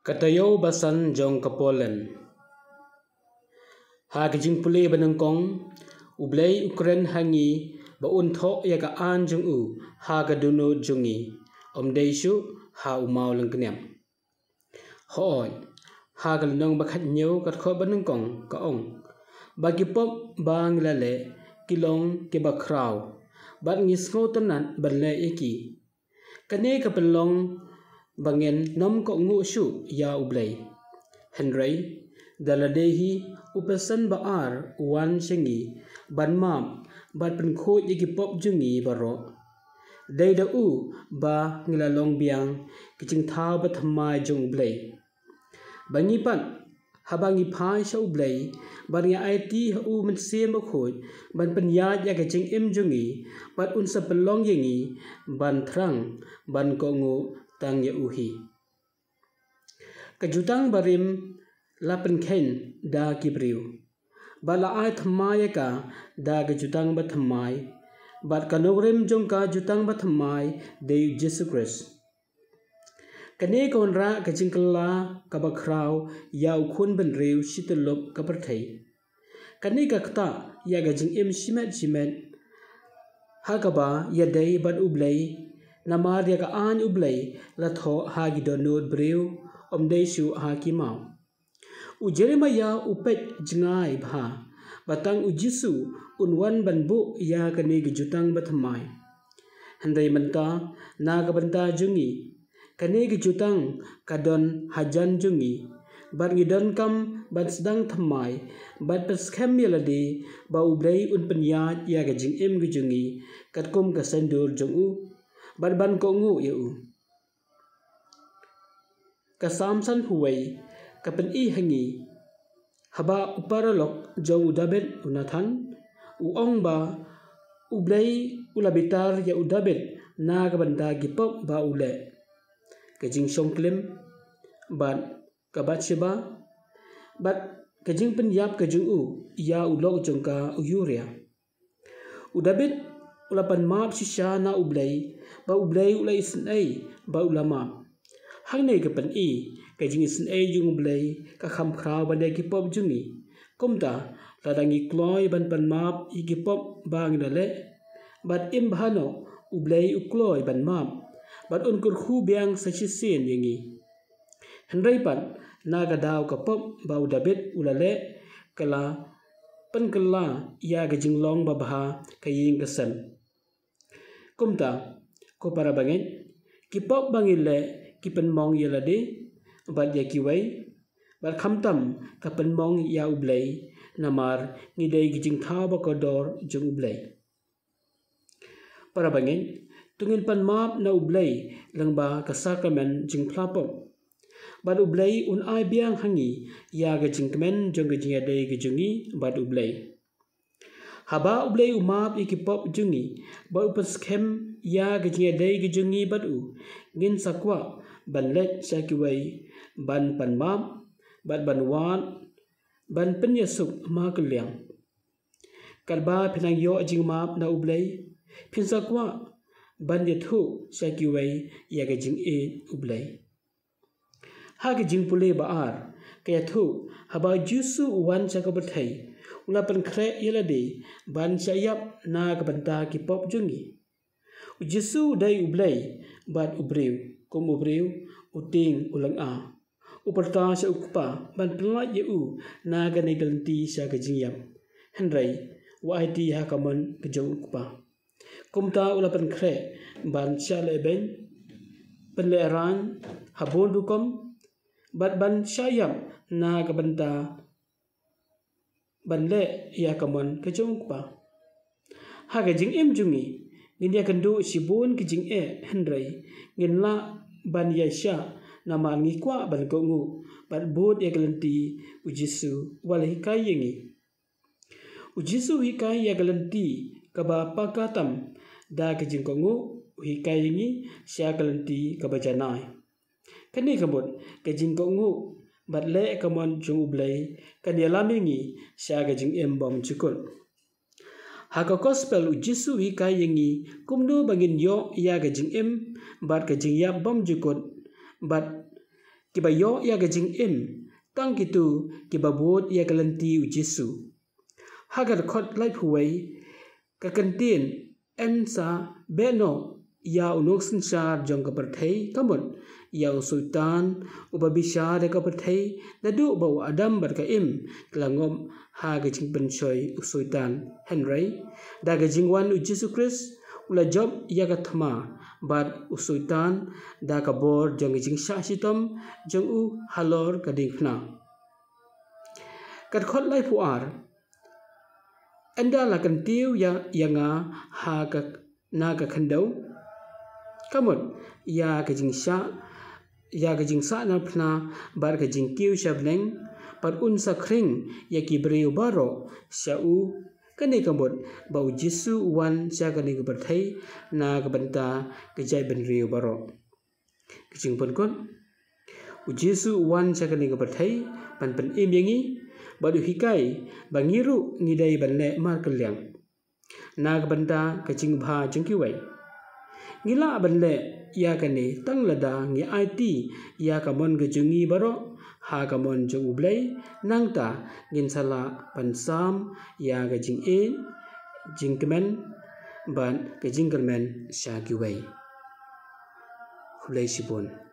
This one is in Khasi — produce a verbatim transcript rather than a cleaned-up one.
Ka taïew basan jong ka Poland. Ha ka jingpule banyngkong, U Blei u kren ha ngi ba un thoh ïa ka aiñ jong u ha ka dohnud jong ngi, ym dei shuh ha u maw lyngkniap. Hooid, ha ka lynnong ba khathynñiew ka dkhot banyngkong ka ong ba ki pop ba ngi la leh ki long kiba khraw, bad ngi sngewtynnat ban leh ïa ki. Kane ka pynlong ba ngin ym kohnguh shuh ïa U Blei. Hynrei da lade hi, u Paston ba ar u wan sha ngi ban map bad pynkhuid ïa ki pop jong ngi baroh. Dei da u ba ngi la long biang ki jingthaw bathymmai jong U Blei. Ba ngi pat, haba ngi phai sha U Blei, bad ngi aiti ha U Mynsiem Bakhuid ban pynïaid ïa ka jingim jong ngi, bad un sa pynlong ïa ngi ban thrang ban kohnguh tang ïa u hi. Ka jutang barim la pynkheiñ da ki briew, bad la ai thymmai ïa ka da ka jutang bathymmai, bad ka nongrim jong ka jutang bathymmai dei U Jisu Khrist. Kane ka wanrah ka jingkylla kaba khraw ïa u khun bynriew shityllup ka pyrthei. Kane ka ktah ïa ka jingim shimet shimet ha kaba ïadei bad U Blei, namar ïa ka aiñ U Blei la thoh ha ki dohnud briew, ym dei shuh ha ki maw. U Jeremaïah u peit jngai bha ba tang U Jisu un wan ban buh ïa kane ka jutang bathymmai. Hynrei mynta, na ka bynta jong ngi, kane ka jutang ka don hajan jong ngi, bad ngi donkam ban sdang thymmai bad pynskhem ïa lade ba U Blei un pynïaid ïa ka jingim ka jong ngi katkum ka saiñdur jong u, bad ban kohnguh ïa u. Ka Salm sanphew wei ka pyni ha ngi, haba u paralok jong u Dabid, u Nathan, u ong ba U Blei u la bitar ïa u Dabid na ka bynta ki pop ba u leh, ka jingshongklim, bad ka Bathsheba, bad ka jingpynïap ka jong u ïa u lok jong ka u Uriah. U Dabid u la pan map shisha na U Blei, ba U Blei u la isynei ba u la map. Hangne ka pyni ka jingisynei jong U Blei ka kham khraw ban ïa ki pop jong ngi. Kumta, lada ngi kloi ban pan map ïa ki pop ba ngi la leh, bad im bha noh, U Blei u kloi ban map, bad un kyrkhu biang sa shisien ïa ngi. Hynrei pat, na ka daw ka pop ba u Dabid u la leh, ka la pynkylla ïa ka jinglong babha ka ïing ka sem. Kumta, ko para bangeit, ki pop ba ngi leh ki pynmong ïa lade bad ïa kiwei, bad khamtam ka pynmong ïa U Blei, namar ngi dei ki jingthaw bakordor jong U Blei. Para bangeit, to ngin pan map na U Blei lyngba ka sakramen jingphla pop, bad U Blei un ai biang ha ngi ïa ka jingkmen jong ka jingïadei ka jong ngi bad U Blei. Haba U Blei u map ïa ki pop jong ngi, bad u pynskhem ïa ka jingïadei ka jong ngi bad u, ngin sa kwah ban leit sha kiwei ban pan map, bad ban wad, ban pynïasuk ma kylliang. Katba phi nang ïoh jingmap na U Blei, phin sa kwah ban ïathuh sha kiwei ïa ka jingïeit U Blei. Ha ka jingpule ba ar, ka ïathuh, haba U Jisu u wan sha ka pyrthei, u la pynkhreh ïa lade ban shah ïap na ka bynta ki pop jong ngi. U Jisu u dei U Blei bad u briew, kum u briew, u tieng, u lynga. U pyrta sha u Kpa ban pynlait ïa u na kane ka lynti sha ka jingïap. Hynrei u aiti ha ka mon ka jong u Kpa. Kumta u la pynkhreh ban shah lehbeiñ, pynlehraiñ ha bun rukom, bad ban shah ïap na ka bynta ban leh ïa ka mon ka jong u Kpa. Ha ka jingim jong ngi, ngin ïakynduh shibun ki jingeh, hynrei ngin lah ban ïaishah namar ngi kwah ban kohnguh bad bud ïa ka lynti U Jisu u la hikai ïa ngi. U Jisu u hikai ïa ka lynti kaba paka tam da ka jingkohnguh, u hikai ïa ngi sha ka lynti kaba janai. Kane ka mut, ka jingkohnguh bad leh ka mon jong U Blei kan ïalam ïa ngi sha ka jingim bymjukut. Ha ka Gospel U Jisu u hikai ïa ngi kumno ba ngin ïoh ïa ka jingim bad ka jingïap bymjukut, bad kiba ïoh ïa ka jingim, tang kito kiba bud ïa ka lynti u Jisu. Ha ka dkhot laiphew wei, ka kyntien, yn sa beh noh ïa u nongsynshar jong ka pyrthei, ka mut ïa u Soitan, uba bishar ïa ka pyrthei, naduh ba u Adam bad ka Im ki la ngop ha ka jingpynshoi u Soitan. Hynrei da ka jingwan u Jisu Khrist, u la jop ïa ka thma bad u Soitan da ka bor jong ka jingshah shitom jong u halor ka diengphna. Ka dkhot laiphew ar, ynda la kyntiew ïa, ïa nga ha ka, na ka khyndew, ka mut ïa ka jingshah, ïa ka jingshah na phna bad ka jingkiew sha bneng, bad un sa khring ïa ki briew baroh sha u. Kane ka mut ba u Jisu u wan sha kane ka pyrthei na ka bynta ka jaitbynriew baroh. Ka jingpynkut, u Jisu u wan sha kane ka pyrthei ban pynim ïa ngi, bad u hikai ba ngi ruh ngi dei ban leh markylliang na ka bynta ka jingbha jong kiwei. Ngi lah ban leh ïa kane tang lada ngi aiti ïa ka mon ka jong ngi baroh ha ka mon jong u Blei, nangta ngin sa lah ban sam ïa ka jingïeit, jingkmen bad ka jingkyrmen sha kiwei. Khublei shibun.